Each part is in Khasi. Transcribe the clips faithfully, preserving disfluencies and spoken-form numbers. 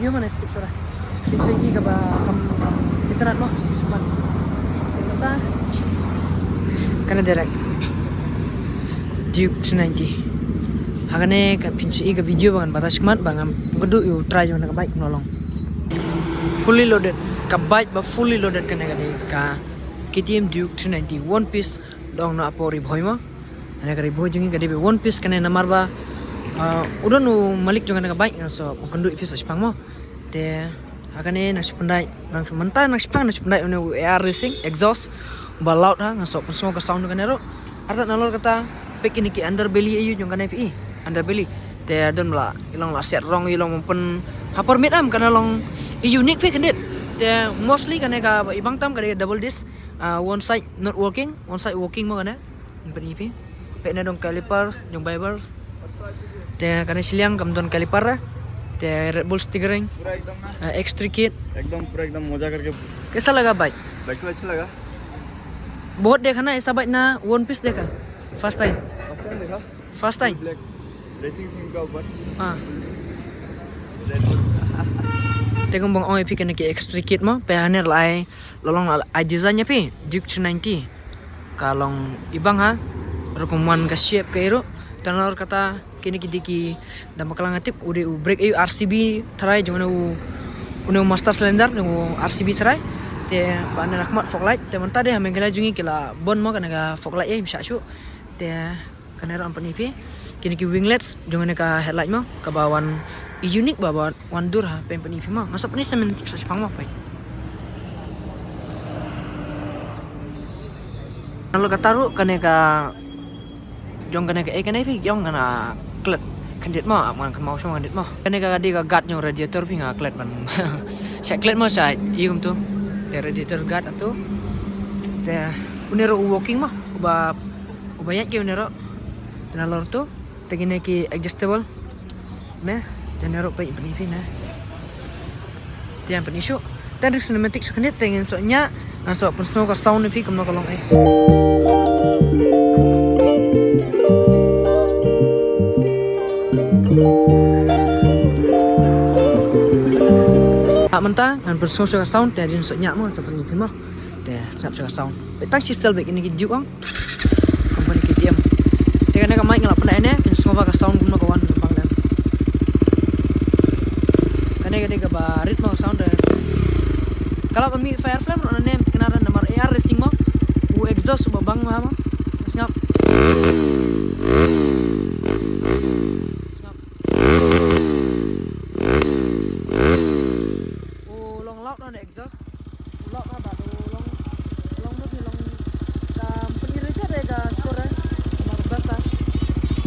Yo, mana skip sura. Pynshoi kaba kam internet mo. Mata. Kane direct Duke three ninety. Hakane ka pynshoi ka video ba ngan batai shikmat ba ngam kadu ïa u trai jong kane ka bike kumno long. Fully loaded. Ka bike ba fully loaded kane ka dei ka K T M Duke three ninety one piece. Dong na apo Ri Bhoi mo. Ane ka Ri Bhoi jong ngi ka dei ba one piece kane namar ba, ah, u don u malik jong kane ka bike ngan sa kynduh ïa phi sa shipang mo. Te hakane nang shu pyndait, nang shu mynta nang shipang nang shu pyndait une u A R Racing exhaust ba loud ha, ngan sa pynsngew ka sound kane ruh. Artat nalor kata peit kine ki underbelly ïa u jong kane phi i underbelly. Te don ba la i long la set rong i long pyn ha por miet em kane long i unique phi kyndit. Te mostly kane ka i bang tam ka dei double disc, ah, one side not working, one side working mo kane. Peit ne phi. Peit ne dong calipers, dong vibers. Te kane shiliang kam don caliper eh. Te Red Bull steering. पूरा एकदम ना। Ah, extra kit. एकदम, पूरा एकदम मजा करके। कैसा लगा बाइक? बाइक तो अच्छा लगा। बहुत देखा ना ऐसा बाइक ना, वन पीस देखा? फर्स्ट टाइम। फर्स्ट टाइम देखा। फर्स्ट टाइम। ब्लैक रेसिंग थीम का ऊपर। हाँ। रेड बुल। Te kumba nga ong ïa phi kane ki extra kit mo, peit hangne la ai, la long la ai design ïa phi Duke three ninety. Ka long i bang ha, rukom wan ka shape ka ïa ruh. Te nalor kata kine ki dei ki, da bakla nga tip u dei u brake ïa u R C B tharai jong une u, une u master cylinder jong u R C B tharai. Te ba ne na khmat fog light, te mynta dei ha Meghalaya jong ngi ki la bun mo kane ka fog light ïa im shah shuh. Te kane ruh ngan pyni phi kine ki winglets jong kane ka headlight mo, kaba wan unique ba wan dur ha, peit pyni phi mo, nga sa pyni sa men sa shipang mo peit. Nalor kata ruh kane ka jong kane ka, eh, kane phi jong kane klet khyndiat mo, ap ngan kynmaw shong khyndiat mo. Kane ka dei ka guard jong radiator phi nga klet ban sha klet mo sha i kumtu. Te radiator guard atu. Te une ruh u working mo, uba uba ïaid ki une ruh. Te nalor tu te kine ki adjustable. Ne, te une ruh peit pyni phi ne. Te ngan pyni shuh. Te ring cinematic shuh khyndiat te ngin sa ñiah, ngan sa pynsngew ka sound ïa phi kumno ka long eh. Ah, mynta ngan pynsngew shuh ka sound te ring sa ñiah mo, sa pyni phi mo. Te sngap shuh ka sound. Peit tang shisien beit kine ki Duke ong. Company K T M. Te kane ka mic nga la pyndait ne, phin sngewbha ka sound kumno ka wan bang dang. Kane ka dei kaba rit mo ka sound de. Ka la ba mih Fire Flame ruh nane, kane namar A R Racing mo. U exhaust ba bang ma mo. Sngap. Sngap. U long loud nane exhaust. Long ka ba u long, long no ki long ka pynirita de ka skor eh. Mar basa.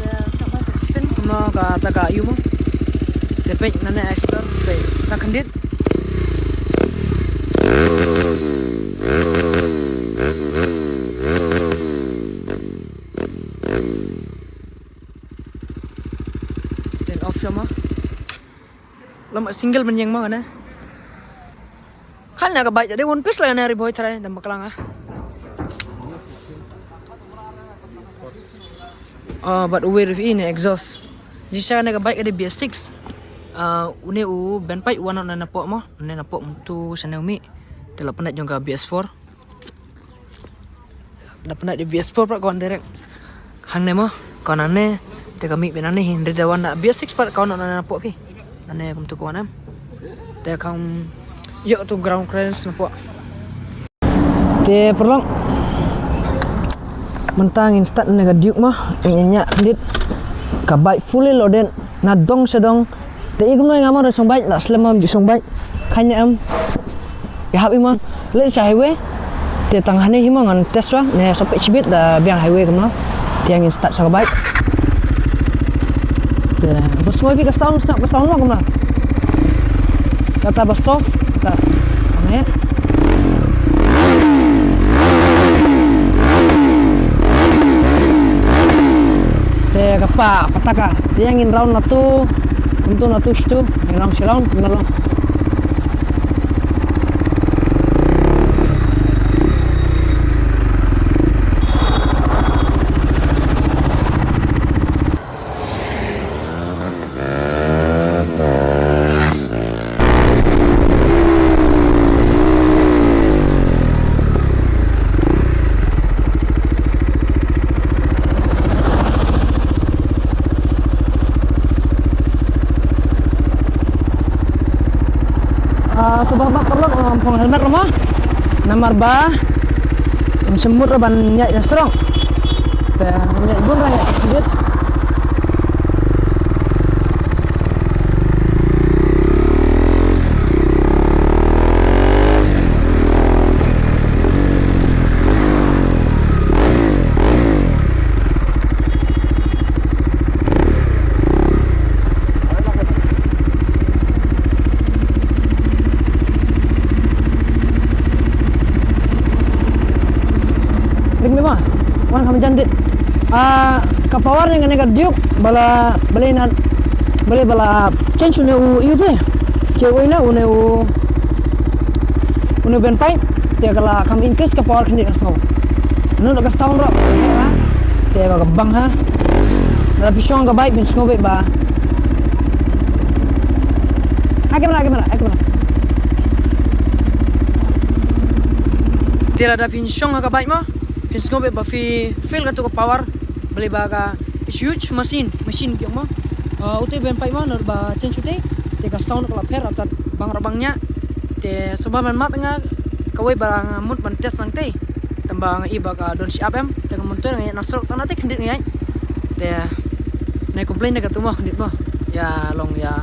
Te sama sin kumno ka ta ka ïu mo. Te peit nane explore peit ta khyndiat. Te off sama. Lama single ban ïeng ma kane. Kane ka bike dei one piece la kane Ri Bhoi tharai dam bakla nga. Ah, bad uwei ruh ine exhaust. Jingshisha kane ka bike ka dei B S six. Ah, une u Ben Pike u wan na napoh mo, une napoh mynta shane u mih. Te la pyndait jong ka B S four. Da pyndait da B S four pat ka wan direct. Hangne mo, ka wan hangne, te ka mih beit nangne, hynrei da wan da B S six pat ka wan nangne napoh phi. Nangne kumtu ka wan em. Te kam ïoh tu ground clearance napoh. Te paralok. Mynta ngin start ne ka Duke mo, ngin ñiah khyndiat. Ka bike fully loaded, na dong sha dong. Te i kumno i nga mo re song bike, la slem mo ju song bike. Khane em. I hap i mo. Leit sha highway. Te tang hangne hi mo ngan test wa. Ne sa peit shibit da biang highway kumno. Te ngin start sha ka bike. Te ba sngewbha ka sound, sngap ka sound mo kumno. Kata ba soft. Ka. Ne. Te ka pa, pataka. Te ngin round na tu, kumtu na tu shtu, ngin round shi round, kumno long. Nat rama. Namar ba ym shym mut ra ban ïaid na srong. Te ym ïaid bun ra ïaid. Ring me ma. Wan kham jan dit. Ah, ka power ne kane ka Duke ba la, ba la inan, ba la, ba la change une u, u phi. Ke u ina une u, une u ben pipe. Te ka la kham increase ka power khyndiat ka sound. Nut ka sound ro. Te ba ka bang ha. Lada phi shong ka bike phin sngewbha ba. Ha camera, ha camera, ha camera. Te lada phin shong ha ka bike mo, phin sngewbha ba phi feel katu ka power. Balei ba ka, it's huge machine, machine ki ong mo. Ah, ute ben pipe mo, nut ba change ute. Te ka sound ka la pher, atat bang ra bang nia. Te sngewbha ban map nga kawei ba nga mut ban test nangtei. Tang ba nga i ba ka don shi ap em, te nga mynta nga ïaid na srok tang na te khyndiat nga ïaid. Te nai complain na katu mo khyndiat mo. Ïa long ïa.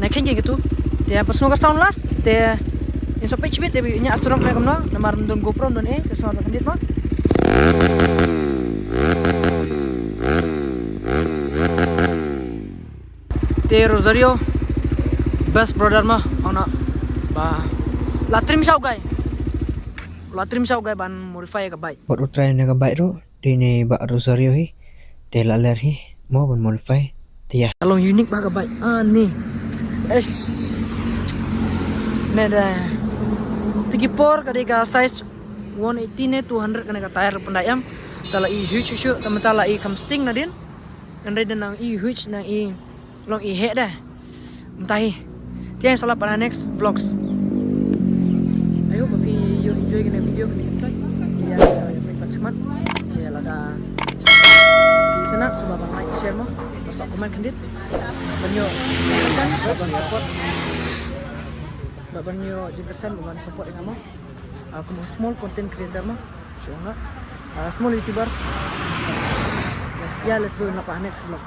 Nai kheiñ katu. Te pynsngew ka sound last. Te in sa peit shibit te bi ïa srok nai kumno. Namar don GoPro don e, te sngew ta khyndiat mo. Te Rosario, best brother ma, ong na. Ba la trim shaw guy. La trim shaw guy ban modify ka bike. Wat u try ne ka bike ruh, dei ne ba Rosario hi. Te la ler hi, mo ban modify. Te ïa. Long unique ba ka bike. Ah, ni. Eish. Ne da. Te ki por ka dei ka size one eighty ne two hundred kane ka tyre pyndait em. Te la i huge shuh shuh, te mynta la i kham sting nadien. Hynrei da nang i huge nang i long i heh de. Mynta hi. Te ïa sa lap ha next vlogs. I hope ba phi ïoh enjoy kane ka video kane ka episode. Ïa, so ïa phi pat smat. Ïa lada phi itynnad sngewbha ban like, share mo. Bad sa comment khyndiet. Ban ïoh, ban support. Bad ban ïoh jingkyrsan ban support ïa nga mo. Ah, kum u small content creator mo. Shu ong nga. Ah, small YouTuber. Ïa, let's go na pa next vlog.